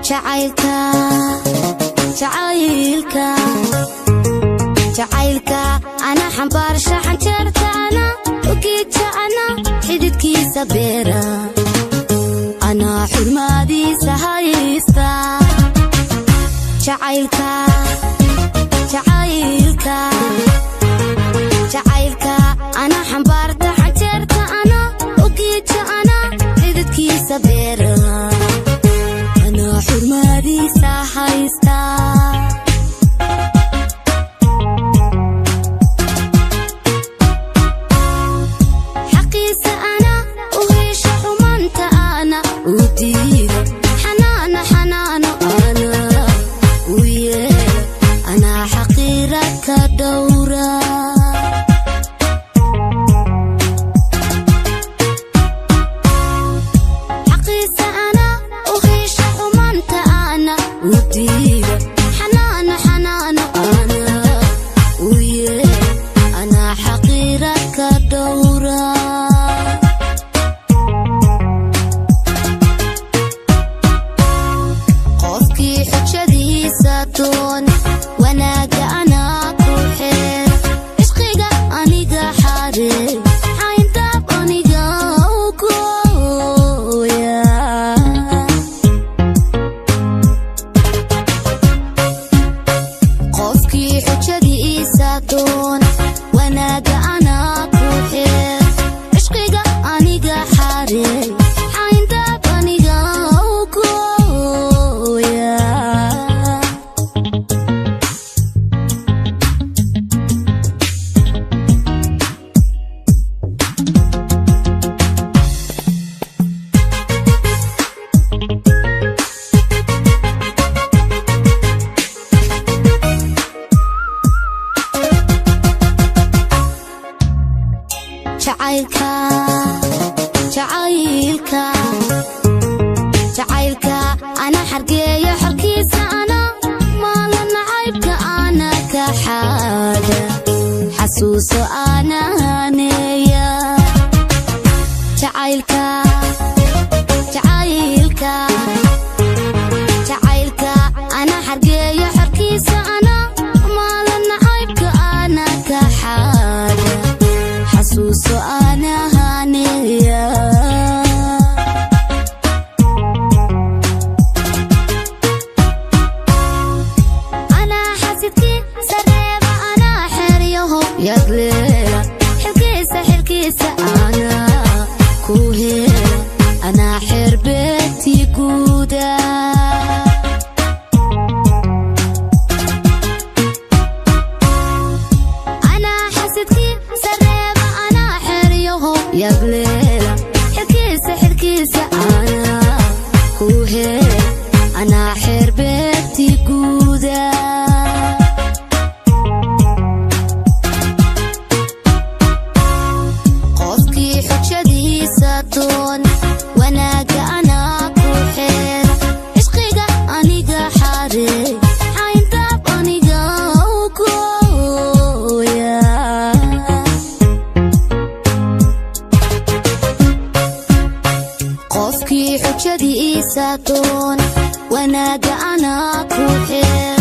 Jacaylka, jacaylka, jacaylka ana xambaarsha xanjeerta, ana ugeeja, ana xididkiisa beera, anaa xurmaadiisa haysta. Jacaylka, jacaylka, jacaylka ana xambaarta xanjeerta, ana ugeeja, ana xididkiisa beera, anaa xurmaadiisa haysta. Xaqiisa ana u hesha, xumanta ana u diida, xanaano, xanaano ana u yeela, anaa xaqiira ka dhowra. Xaqiisa ana u hesha, xumanta ana u diida, xanaano, xanaano ana u yeela, anaa xaqiira ka dhowra. Qofkii xujadiisa doon wanaaga anaa ku xeer, cishqiga aniga xare, xayndaab aniga u gooya. Qofkii xujadiisa doon wanaaga anaa ku xeer, cishqiga aniga xare, xayndaab aniga u gooya. Jacaylka, jacaylka, jacaylka ana xargeeyo xorkiisa, ana maala nacaybka, ana ka xaada xasuuso ana haneeya. Jacaylka, jacaylka, jacaylka ana xargeeyo xorkiisa, ana maala nacaybka, ana ka xaada xasuuso ana haneeya. Anaa xasidkii sareeba, anaa xeryaho yagleela, xilkiisa, xilkiisa anaa ku heela, anaa xerbeeti guuda. Anaa xasidkii sareeba, anaa xeryaho yagleela, xilkiisa, xilkiisa anaa ku heela, anaa xerbeeti guuda. Qofkii xujadiisa doon wanaaga anaa ku xeer, cishqiga aniga xare, xayndaab aniga u gooya. Qofkii xujadiisa doon wanaaga anaa ku xeer